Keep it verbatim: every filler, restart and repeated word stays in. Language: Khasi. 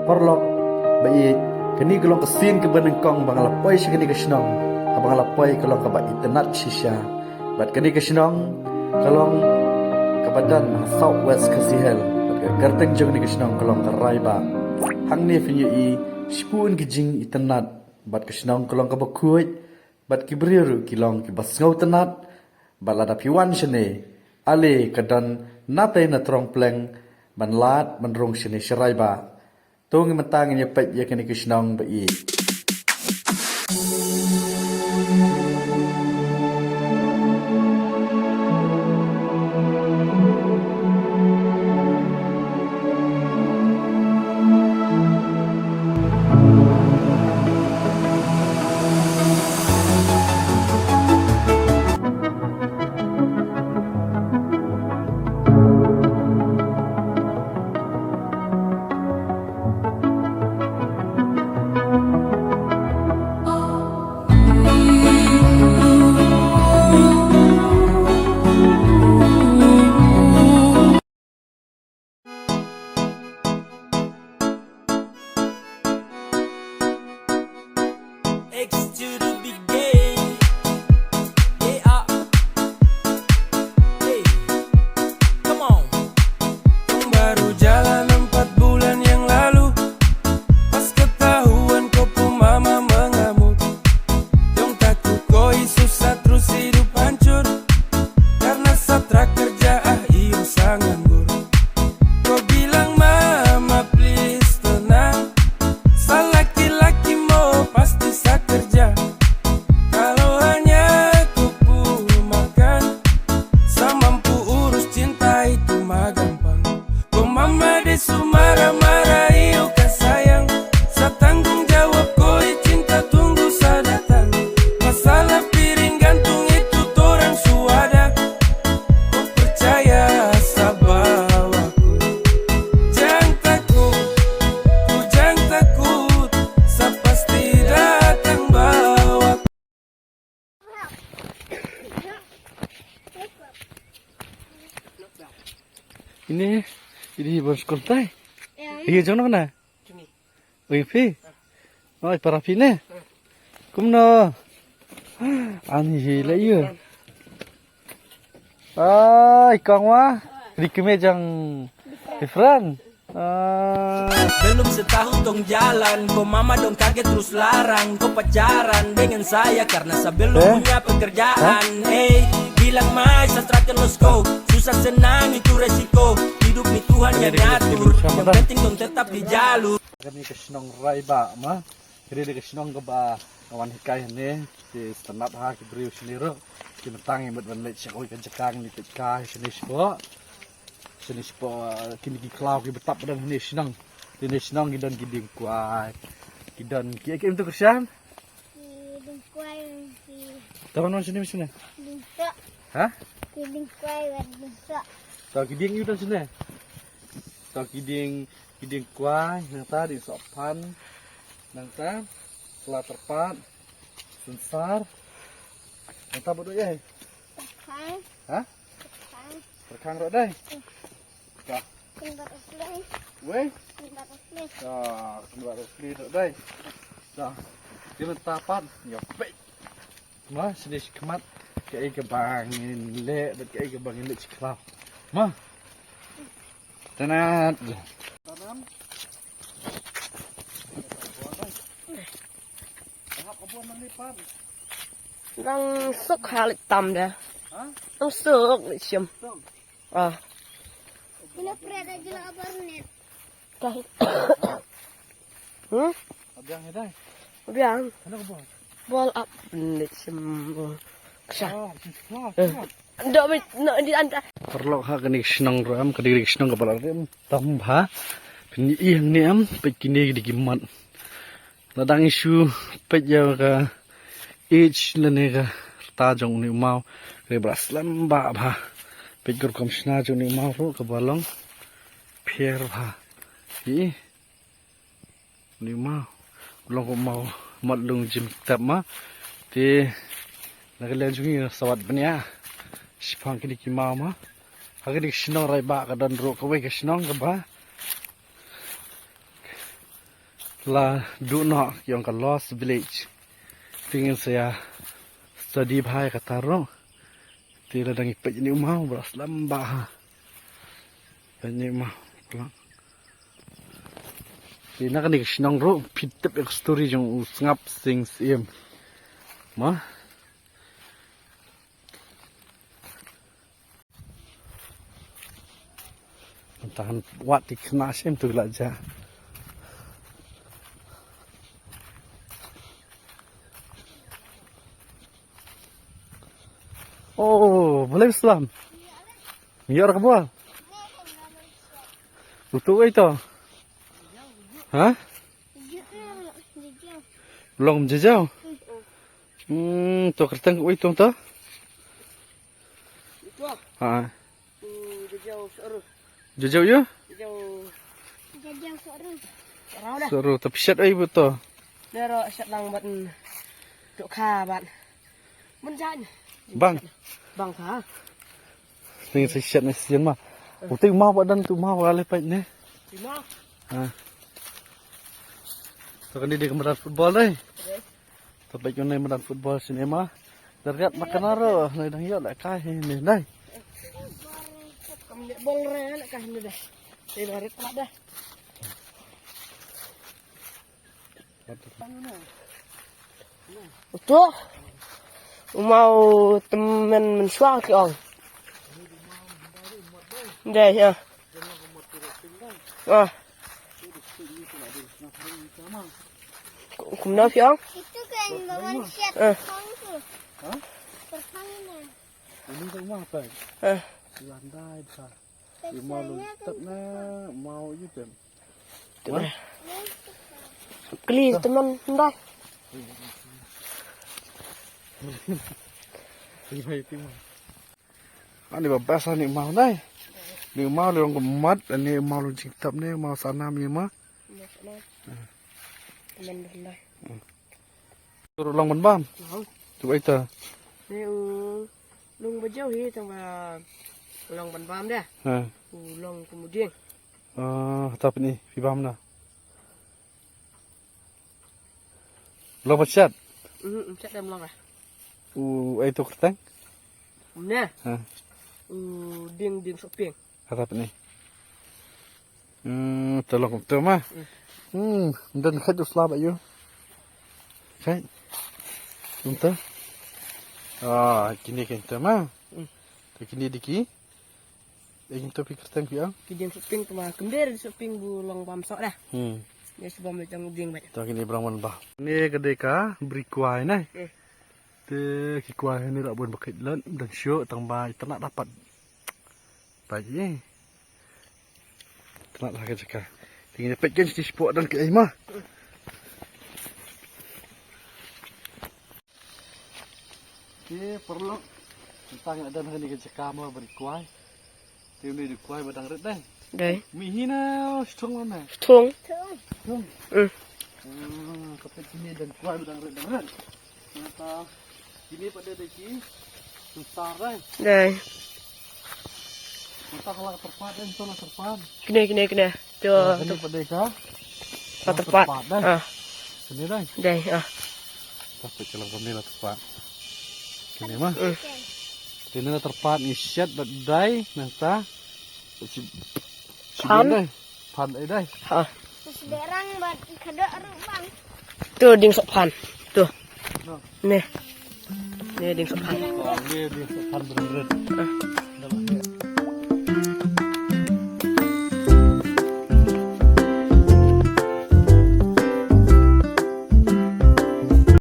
Paralok ba ïeit, kane ka long ka sien kaba nyngkong ba nga la poi sha kane ka shnong. Haba nga la poi ka long kaba itynnad shisha. Bad kane ka shnong ka long kaba don ha South West Khasi Hills. Bad ka kyrteng jong kane ka shnong ka long ka Raibah. Hangne phin ïohi shibun ki jingitynnad. Bad ka shnong ka long kaba khuid. Bad ki briew ruh ki long kiba sngewtynnad. Bad lada phi wan shane, ale ka don na tei na trong pleng ban lad ban rung shane sha Raibah. To ngin mynta ngin ïa peit ïa kane ka shnong ba ïeit. X to the big A. Yeah, ah. Hey, come on. Baru jalan empat bulan yang lalu, pas ketahuan ko pu mama mengamuk. Dong takut koi susah terus hidup hancur, karena satra kerja ah iyo sa nganggur. Ko bilang mama please tenang, sa laki-laki mo pasti sa kerja. Kalau hanya ko pu makan, sa mampu urus cinta itu ma gampang. Ko mama de su marah-marah iyo ka sayang. Sa tanggung jawab koi cinta tunggu sa datang. Masalah piring gantung itu torang su ada. Ko percaya sa bawa ko. Jang takut, ko jang takut. Sa pasti datang bawa ko. Ini, ini bos kontai. Iya, jong na. Ui, phi. Oi, para phi ne. Kumno. Ani hi la iya. Ai, kong wa. Di kemejang different. Ah. Belum setahun tong jalan, ko mama dong kaget terus larang ko pacaran dengan saya karena sa belum punya pekerjaan. Eh, bilang mai sa trakan los ko, susah senang itu resiko. Hidup ni Tuhan yang ngatur, yang penting dong tetap di jalur. Kane ka shnong Raibah ma. Kane ka shnong kaba nga wan hikai hangne. Ki sngewtynnad ha ki briew shane ruh. Ki mynta ngi mut ban leit sha kawei ka jaka ngi peit kai shane shapoh. Shane shapoh, kine ki khlaw ki btap ba don hane shnong. Hane shnong ki don ki dieng kwai. Ki don ki, ki em tu kyrshan? Ki dieng kwai, ki. Taban wan shane shane. Dieng kwai. Ha? Ki dieng kwai wan dieng kwai. Ta ki dieng yu don shane. Ta ki dieng, ki dieng kwai, nangta dieng sohphan. Nangta sla tyrpad. Synsar. Nangta ba dei ai. Tyrkhang. Ha? Tyrkhang. Tyrkhang ruh dei. Hmm. Ka. Kynbat u slei. Wei. Kynbat u slei. Ka, kynbat u slei ruh dei. Ka. Ki nangta pat ïa peit. Ma, shane shakhmat kaei kaba ngin leh bad kaei kaba ngin leh shi khlaw. Ma. Tynat. Tanam. Nang suk ha leit tam da. Ha? Nang suk leit shim. Suk. Ah. Ina pred aja lah abar net. Kah. Hmm? Abiang ya dai. Abiang. Ano ka bol? Bol ap net shim. Ksha. Oh, ksha. Eh. Ksha. Ndo mit no di anta. Paralok ha kane ka shnong ruh em, kane ka shnong kaba la rim tam bha. Phin ïohi hangne em, peit kine ki dei ki mat. Lada ngi shu peit ïa ka age lane ka rta jong une u maw, kaba la slem bha bha. Peit ka rukom shna jong une u maw ruh kaba long pher bha. Ïohi. Une u maw, u long u maw mat lung jingtep ma. Te na ka liang jong ngi sa wad bniah shaphang kine ki maw ma. Ha kane ka shnong Raibah ka don ruh kawei ka shnong kaba La duh noh ki ong ka Lost Village. Te ngin sa ïa study bha ïa kata ruh. Te la dang ïa peit ïa une u maw, ba la slem bha ha. Peit ïa une u maw. Te na kane ka shnong ruh phi tip ïa ka story jong u Sngap Sing Syiem. Ma. Tahan wat ti kena sim tu la ja. Oh, boleh Islam. Miyor ka bol. Utu ai to. Ha? Long jajaw. Hmm, to kerteng ui tong to. Ito. Ha. Hmm, jajaw seru. Jajaw ya? Jajaw. Jajaw seru. Seru dah. Seru, tapi syat ai buto. Nero syat lang bat. Tuk kha bat. Menjan. Bang. Bang kha. Ni sa syat ni sian ma. Utai mau bat dan tu mau alai pait ni. Lima. Ha. To kan di di kamaran football dai. Yes. To peit ïa une madan football sini ma. Darkat makan aro, nai dang ïoh la kai hi ni dai. Kam ne bol re la kai ni dai. Te barit pala dah. Uto. U maw temen men shuwa ki ong. Dai ya. Ah. Kumno phi ong? Itu kan bangun siat. Eh. Perpang tu. Ha? Perpang ni. Ini tak mau apa? Eh. Landai besar. Di mau lu tetap na mau you tem. Tu. Kli teman ndai. Ini itu mau. Ani ba best ani mau dai. Ni mau long mat, ani mau long jingtap ni mau sana mi ma. Teman ndai. Turu long ban bam. Long. Tu ai ta. Ni u long ba jau hi tang ba long ban bam dah. Ha. U long kemudian. Ah, tapi ni pi bam na. Long ba chat. Hmm, chat dem long ah. U ai tu kerteng. Nah. Ha. U ding ding shopping. Harap ni. Hmm, tolong tu mah. Hmm, dan khat usla ba yu. Khat. Untuk. Ah, kini kan tu mah. Hmm. Kini diki. Ing tu pikir tang ki ang. Ki ding shopping tu mah kember shopping bu long bam sok dah. Hmm. Ni sebab macam ding baik. Tu kini berang ban bah. Ni kedai ka beri kuai ni. Hmm. Te ki kwai ni la bun bakit lat dan shu tang ba ita nak dapat. Ba ji. Ita nak lah ka jaka. Tinggal dapat kan siti sepok dan ke ai mah. Ke perlu tentang ada nak ni ka jaka mah beri kwai. Te une u dei u kwai ba dang rit dei. Dei. Mih hi ne u sthung ne? Sthung. Sthung. Hmm. Hmm, ka peit kine dang kwai ba dang rit dang rit. Nangta kine pat dei ki. Star dei. Dei. Nangta ka la ka tyrpad dei, to la tyrpad. Kine kine kine. To. Kine pat dei ka. La tyrpad. Tyrpad dei. Ah. Kine dei. Dei ah. Tapi kalau kami la tyrpad. Kine mah. Hmm. Kine la tyrpad ngi shet bad dei nangta. Phan. Phan dei. Phan dei dei. Ha. Terus berang bad khadok ruh bang. Tu ding sok phan. Tu. Ni. Ni ding sok phan. Oh, ni ding sok phan bener. Ha.